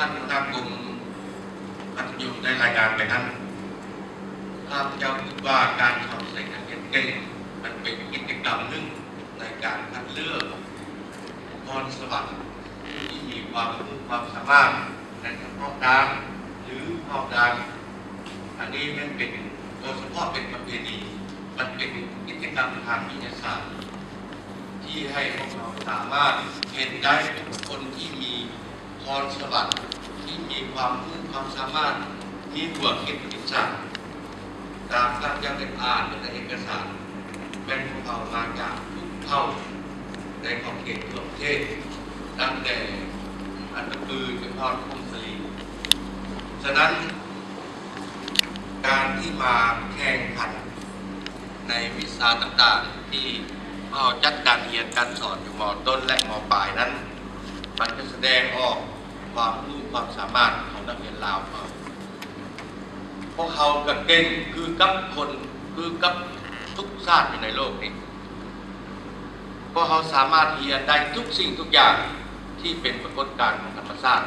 ທ່ານຫົວໜ້າກົມມັດທະຍົມໄດ້ລາຍງານໄປນັ້ນ, ຂ້າພະເຈົ້າຄິດວ່າການສອນໃສ່ນັກຮຽນເກັ່ງ ມັນເປັນກິດຈະກຳໜຶ່ງໃນການຄັດເລືອກພອນສະຫວັນທີ່ມີຄວາມຮູ້ຄວາມສາມາດໃນສະເພາະດ້ານ ຫຼື ນອກດ້ານ. ອັນນີ້ແມ່ນເປັນ ບໍ່ສະເພາະເປັນປະເພນີ, ມັນເປັນກິດຈະກຳທາງວິທະຍາສາດ ທີ່ໃຫ້ພວກເຮົາສາມາດເຫັນໄດ້ຄົນທີ່ມີພອນສະຫວັນ, ທີ່ມີຄວາມຮູ້ຄວາມສາມາດ, ມີຫົວຄິດຄິດສ້າງ. ຕາມທີ່ເຈົ້າໄດ້ອ່ານໃນເອກະສານ, ແມ່ນພວກເຮົາມາຈາກທຸກເຜົ່າໃນຂອບເຂດທົ່ວປະເທດ, ຕັ້ງແຕ່ອັດຕະປືຈົນຮອດຜົ້ງສາລີ. ສະນັ້ນ, ການທີ່ມາແຂ່ງຂັນໃນວິຊາຕ່າງໆ ທີ່ເຮົາຈັດການຮຽນການສອນຢູ່ ມ.ຕົ້ນ ແລະ ມ.ປາຍນັ້ນ, ມັນຈະສະແດງອອກຄວາມຮູ້ຄວາມສາມາດຂອງນັກຮຽນລາວເຮົາ. ພວກເຮົາກະເກັ່ງຄືກັບຄົນ, ຄືກັບທຸກຊາດຢູ່ໃນໂລກນີ້. ພວກເຮົາສາມາດຮຽນໄດ້ທຸກສິ່ງທຸກຢ່າງທີ່ເປັນປາກົດການຂອງທຳມະຊາດ.